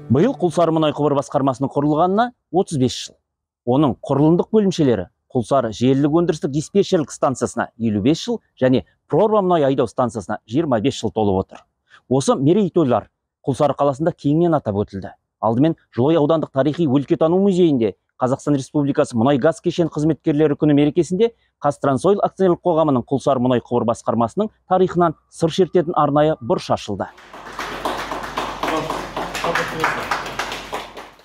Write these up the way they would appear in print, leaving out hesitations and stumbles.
Биыл Құлсары мұнай құбыр басқармасының құрылғанына 35 жыл. Оның құрылымдық бөлімшелері Құлсары желілік өндірістік диспетчерлік станциясына 55 жыл және Прорва мұнай айдау станциясына 25 жыл толып отыр. Осы мерейтойлар Құлсары қаласында кеңінен атап өтілді. Алдымен Жылой аудандық тарихи өлкетану музейінде Қазақстан Республикасы мұнай-газ кешен қызметкерлері күні мерекесінде ҚазТрансОйл акционерлік қоғамының Құлсары мұнай құбыр басқармасының тарихынан сыр шертетін арнайы бұрыш ашылды.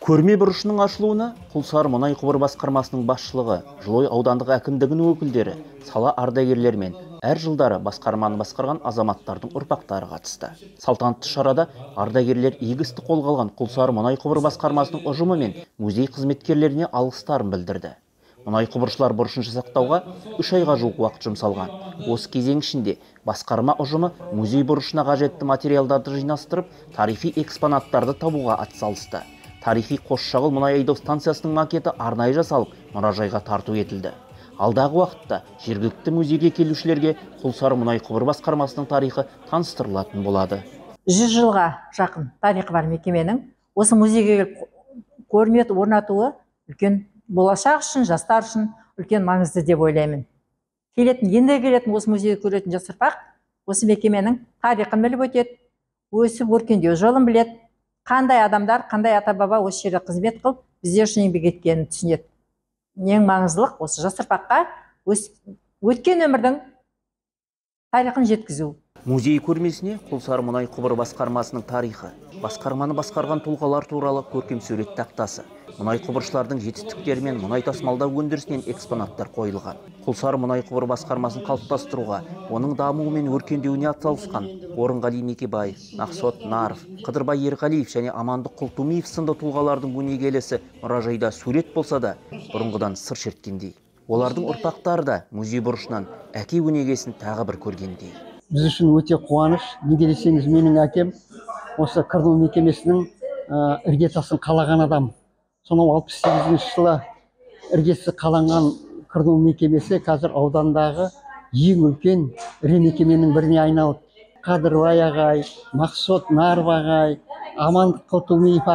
Көрме бұрышының ашылуына Құлсары мұнай құбыр басқармасының басшылығы, Жылой аудандық әкімдігінің өкілдері, сала ардагерлері мен әр жылдары басқарманы басқарған азаматтардың ұрпақтары қатысты. Салтанатты шарада ардагерлер игі істі қолға алған Құлсары мұнай құбыр басқармасының ұжымы мен музей қызметкерлеріне алғыстарын білдірді. Мұнай құбыршылар бұрышын жасақтауға 3 айға жуық уақыт жұмсалған. Осы кезең ішінде басқарма ұжымы музей бұрышына қажетті материалдарды жинастырып, тарихи экспонаттарды табуға атсалысты. Тарихи Қосшағыл мұнай айдау станциясының макеті арнайы жасалып, мұражайға тарту етілді. Алдағы уақытта жергілікті музейге келушілерге Құлсары мұнай құбыр басқармасының тарихы таныстырылатын болады. 100 жылға жақын тарихы бар мекеменің осы музейге келіп көрме орнатуы үлкен болашақ үшін, жастар үшін үлкен маңызды деп ойлаймын. Келетін, енді келетін осы музейді көретін жас ұрпақ осы мекеменің тарихын біліп өтеді, өсіп өркендеу жолын біледі. Қандай адамдар, қандай ата-баба осы жерде қызмет қылып, біздер үшін еңбек еткенін түсінеді. Ең маңыздылық осы жас ұрпаққа өткен өмірдің тарихын жеткізу. Музей көрмесіне Құлсары мұнай құбыр басқармасының тарихы, басқарманы басқарған тұлғалар туралы көркем сурет тақтасы, мұнай құбыршылардың жетістіктері мен мұнай тасымалдау өндірісінен экспонаттар қойылған. Құлсары мұнай құбыр басқармасын қалыптастыруға, оның дамуы мен өркендеуіне атсалысқан Орынғали Мекебаев, Нақсот Наров, Қыдырбай Ерғалиев және Амандық Құлтумиев сынды тұлғалардың өнегелесі мұражайда сурет болса да, бұрынғыдан сыр шерткендей. Олардың ұрпақтары да музей бұрышынан әке өнегесін тағы бір көргендей. Біз үшін өте қуаныш. Неге десеңіз, менің әкем осы КРНУ мекемесінің іргетасын қалаған адам. Сонау 68 жылы іргесі қаланған КРНУ мекемесі қазір аудандағы ең үлкен ірі мекеменің біріне айналып, Қадырбай ағай, Мақсот Наров ағай, Амандық Құлтумиев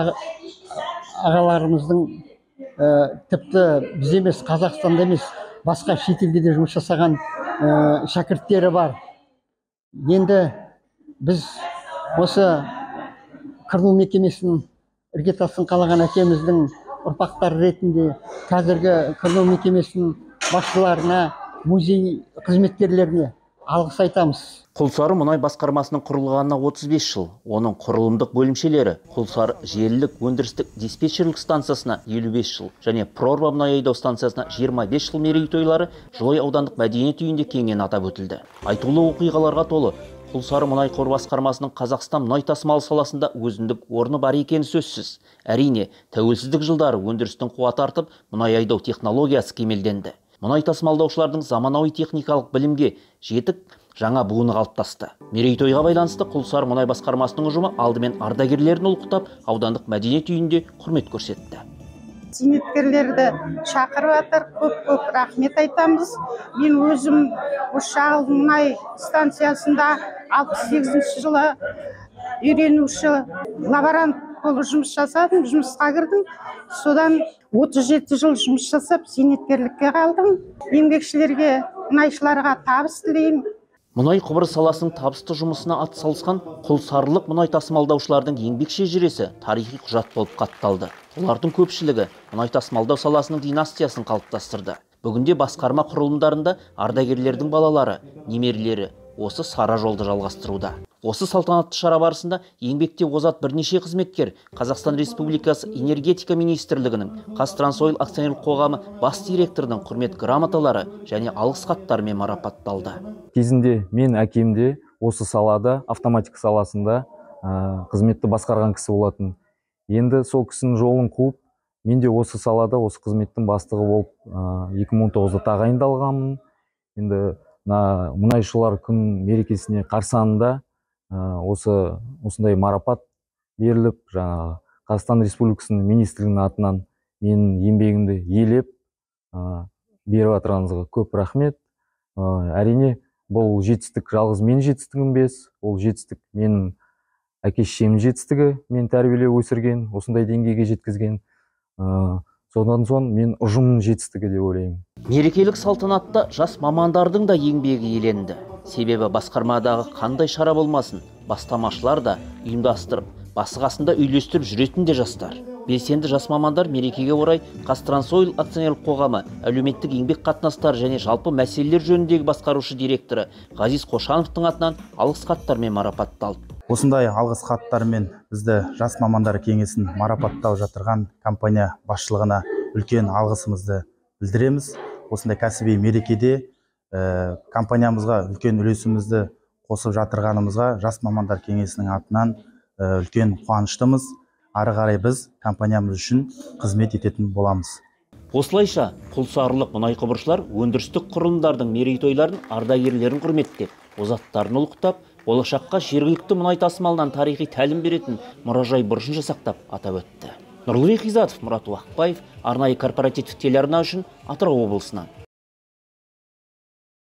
ағаларымыздың тіпті біз емес, Қазақстанда емес, басқа шетелде де жұмыс жасаған шәкірттері бар. Енді біз осы КРНУ мекемесінің іргетасын қалаған әкеміздің ұрпақтары ретінде қазіргі КРНУ мекемесінің басшыларына, музей қызметкерлеріне алғыс айтамыз. Құлсары мұнай басқармасының құрылғанына 35 жыл. Оның құрылымдық бөлімшелері Құлсары желілік өндірістік диспетчерлік станциясына 55 жыл және Прорва мұнай айдау станциясына 25 жыл мерейтойлары Жылой аудандық мәдениет үйінде кеңінен атап өтілді. Айтулы оқиғаларға толы Құлсары мұнай құбыр басқармасының Қазақстан мұнай тасымалы саласында өзіндік орны бар екені сөзсіз. Әрине, тәуелсіздік жылдары өндірістің қуаты артып, мұнай айдау технологиясы кемелденді. Мұнай тасымалдаушылардың заманауи техникалық білімге жетік жаңа буыны қалыптасты. Мерейтойға байланысты Құлсары мұнай басқармасының ұжымы алдымен ардагерлерін ұлықтап, аудандық мәдениет үйінде құрмет көрсетті. Зейнеткерлерді шақырып жатыр, көп-көп рахмет айтамыз. Мен өзім Қосшағыл мұнай станциясында 68 жылы үйренуші лаборант болып жұмыс жасадым, жұмысқа кірдім. Содан 37 жыл жұмыс жасап, зейнеткерлікке қалдым. Еңбекшілерге, мұнайшыларға табыс тілеймін. Мұнай құбыр саласының табысты жұмысына атсалысқан құлсарылық мұнай тасымалдаушылардың еңбек шежіресі тарихи құжат болып қатталды. Олардың көпшілігі мұнай тасымалдау саласының династиясын қалыптастырды. Бүгінде басқарма құрылымдарында ардагерлердің балалары, немерелері осы сара жолды жалғастыруда. Осы салтанатты шара барысында еңбекте озат бірнеше қызметкер Қазақстан Республикасы Энергетика Министрлігінің ҚазТрансОйл акционерлік қоғамы бас директорының құрмет грамоталары және алғыс хаттарымен марапатталды. Кезінде мен әкем де осы салада, автоматика саласында қызметті басқарған кісі болатын. Енді сол кісінің жолын қуып, мен де осы салада, осы қызметтің бастығы болып 2019-да тағайындалғанмын. Енді мұнайшылар күн мерекесіне қарсаңында осындай марапат беріліп, жаңағы Қазақстан Республикасының министрлігінің атынан менің еңбегімді елеп беріп жатырғаныңызға көп рахмет. Әрине, бұл жетістік жалғыз менің жетістігім емес, ол жетістік менің Әке шешемнің жетістігі, мен тәрбиелеп өсірген, осындай деңгейге жеткізген. Содан соң мен ұжымның жетістігі деп ойлаймын. Мерекелік салтанатта жас мамандардың да еңбегі еленді. Себебі басқармадағы қандай шара болмасын, бастамашылар да ұйымдастырып, басы қасында үйлестіріп жүретін де жастар. Белсенді жас мамандар мерекеге орай ҚазТрансОйл акционерлік қоғамы әлеуметтік еңбек қатынастары және жалпы мәселелер жөніндегі басқарушы директоры Ғазиз Қошановтың атынан алғыс хаттармен марапатталды. Осындай алғыс хаттармен бізді жас мамандар кеңесін марапаттап жатырған компания басшылығына үлкен алғысымызды білдіреміз. Осындай кәсіби мерекеде компаниямызға үлкен үлесімізді қосып жатырғанымызға жас мамандар кеңесінің атынан үлкен қуаныштымыз. Ары қарай біз компаниямыз үшін қызмет ететін боламыз. Осылайша құлсарылық мұнай құбыршылар өндірістік құрылымдардың мерейтойларын ардагерлерін құрметтеп, озаттарын ұлықтап, болашаққа жергілікті мұнай тасымалынан тарихи тәлім беретін мұражай бұрышын жасақтап атап өтті. Нұрлыбек Ғизатов, Мұрат Уақытбаев, арнайы корпоративтік телеарна үшін Атырау облысынан.